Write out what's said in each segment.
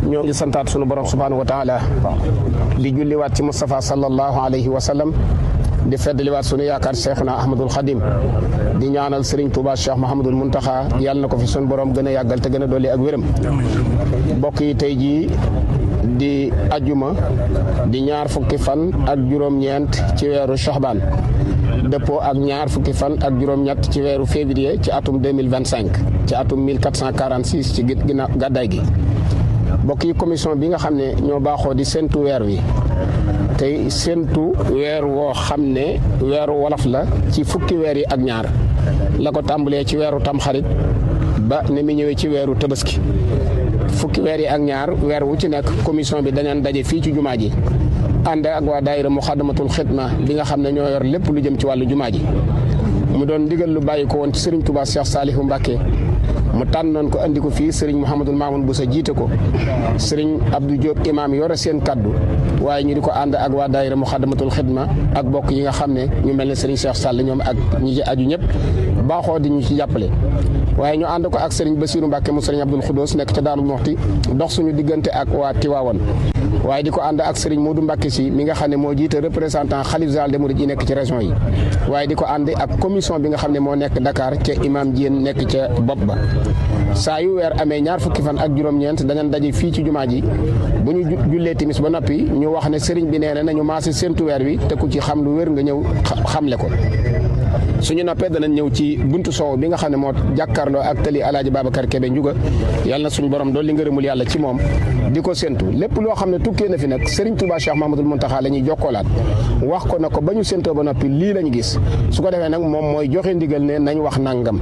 ñoo ngi santaat sunu borom subhanahu wa taala di julliwaat ci Mustafa sallallahu alayhi wa sallam di feddliwaat sunu yaakaar Cheikhuna Ahmadul Khadim di ñaanal Serigne Touba Cheikh Mouhamadul Mountakha yàlla na ko fi sunu borom gën a yàggal te gën a dolli ak wéram. mbokk yi tey jii di ajjuma di ñaar fukki fan ak juróom-ñeent ci weeru Shahban dëppoo ak ñaar fukki fan ak juróom-ñett ci weeru février ci atum 2025 ci atum 1446 ci ginnaaw gàddaay gi. mbokk yi commission bi nga xam ne ñoo baaxoo di séntu weer wi tey séntu weer woo xam ne weeru wolof la ci fukki weer yi ak ñaar la ko tàmbalee ci weeru tamxarit ba ne mi ñëwee ci weeru tabaski fukki weer yi ak ñaar weer wu ci nekk commission bi dañaan daje fii ci jumaa ji ànd ak waa daayira Muxaddamatul Xidma bi nga xam ne ñoo yor lépp lu jëm ci wàllu jumaa ji mu doon ndigal lu bàyyi ko woon ci Serigne Touba Cheikh Salihu Mbacké mu tànnoon ko andi ko fii Serigne Mouhamadul Mamoun Boussa jiite ko Serigne Abdou Diop imam yore seen kaddu waaye ñu di ko ànd ak waa daayira Muxaddamatul Xidma ak bokk yi nga xam ne ñu mel ne Serigne Cheikh Sall ñoom ak ñi ci aju ñëpp baaxoo di ñu ci jàppale. waaye ñu ànd ko ak Serigne Bassirou Mbacké mu Serigne Abdoul Khoudous nekk ca Daaru Muxti dox suñu diggante ak waa Tiwaawan waaye di ko ànd ak Serigne Modou Mbacké si mi nga xam ne moo jiite représentant xalif général des mourides yi nekk ci région yi waaye di ko ànd ak commission bi nga xam ne moo nekk Dakar ca imam Diène nekk ca bopp ba. saa yu weer amee ñaar fukki fan ak juróom-ñeent dañu daje fii ci jumaa ji bu ñu jullee timis ba noppi ñu wax ne Serigne bi nee na nañu maase séntu weer wi te ku ci xam lu wér nga ñëw xamle ko. suñu noppee danañ ñëw ci buntu soow bi nga xam ne moo jàkkaarloo ak tali Alaaji Babacar Kebe Njuga yàlla na suñu borom doon li ngërëmul yàlla ci moom di ko séntu lépp loo xam ne tukkee na fi nag Serigne Touba Cheikh Mahamadul Muntaxa la ñuy jokkoolaat wax ko na ko ba ñu séntoo ba noppi lii lañ gis su ko defee nag moom mooy joxe ndigal ne nañ wax nangam.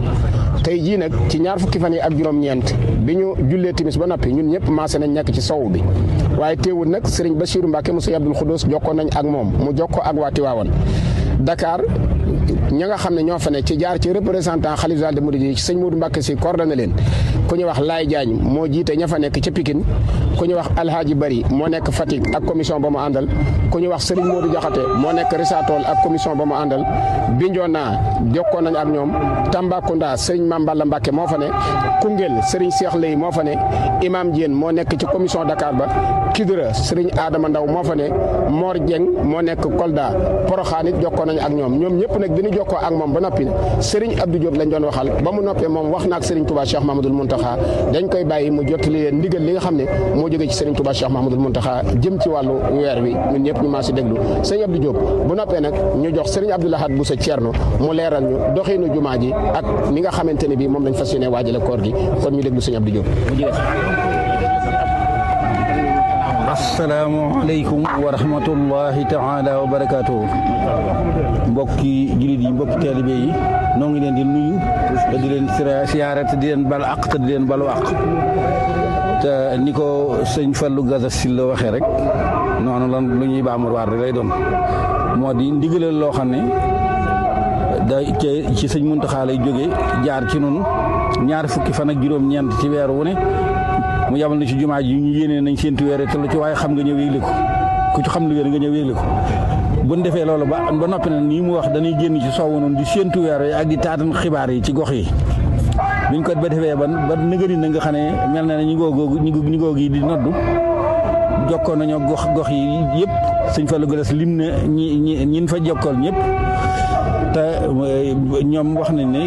tey jii nag ci ñaar fukki fan yi ak juróom-ñeent bi ñu jullee timis ba noppi ñun ñëpp maase nañ nekk ci sow bi waaye teewul nag Serigne Bassirou Mbacké mu Serigne Abdoul Khoudous jokkoo nañ ak moom mu jokkoo ak waa Tiwaawan Dakar ña nga xam ne ñoo fa ne ci jaar ci représentant xalif général des mourides yi ci sëñ Modou Mbacké si coordonné leen ku ñu wax Laay Jaañ moo jiite ña fa nekk ca Pikine ku ñu wax Alhaaji Bari moo nekk Fatick ak commission ba mu àndal ku ñu wax Serigne Modou Diakhaté moo nekk Risatol ak commission ba mu àndal Bignona jokkoo nañ ak ñoom Tambacounda Serigne Mame Balla Mbacké moo fa ne Koungheul Serigne Cheikh Lay moo fa ne Imam Diène moo nekk ci commission Dakar ba Kidira Serigne Adama Ndaw moo fa ne Mor Dieng moo nekk Kolda Porokhane it jokkoo nañ ak ñoom ñëpp nag bi ñu jokkoo ak moom ba noppi Serigne Abdou Diop lañ doon waxal ba mu noppee moom wax na ak Serigne Touba Cheikh Mahamadul Muntaxa dañ koy bàyyi mu jottali leen ndigal li nga xam ne moo jógee ci Serigne Touba Cheikh Mahamadul Muntaxa jëm ci wàllu weer wi ñun ñëpp ñu maa si déglu Serigne Abdou Diop bu noppee nag ñu jox Serigne Abdou Lahad Boussa Thierno mu leeral ñu doxinu jumaa ji ak ni nga xamante ne bii moom lañ fas yéene waajale koor gi kon ñu déglu Serigne Abdou Diop. asalaamaaleykum wa rahmatullahi taala wa barakaatuhu mbokki jullit yi mbokki taalibe yi noo ngi leen di nuyu te di leen siyaare te di leen bal àq te di leen balu àq te ni ko sëñ Fallou Gaza Sylla waxee rek noonu lan lu ñuy baamur waar lay doon moo di ndigalal loo xam ne da ci sëñ Muntaxa lay jógee jaar ci noonu ñaar fukki fan ak juróom-ñeent ci weer wu ne mu yabal na ci jumaa ji ñu yéenee nañ séentu weer te lu ci waaye xam nga ñëw yégle ko ku ci xam lu wér nga ñëw yégle ko bu ñu defee loolu ba noppi na nii mu wax dañuy génn ci soowu noonu di séentu weer yi ak di taatan xibaar yi ci gox yi biñ ko ba defee ba nëgëri na nga xam ne mel na ne ñu ngoo gi di noddu jokkoon nañoo gox yi yëpp sëñ Fallou Galas lim na ñin fa jokkool ñëpp te ñoom wax nañ ne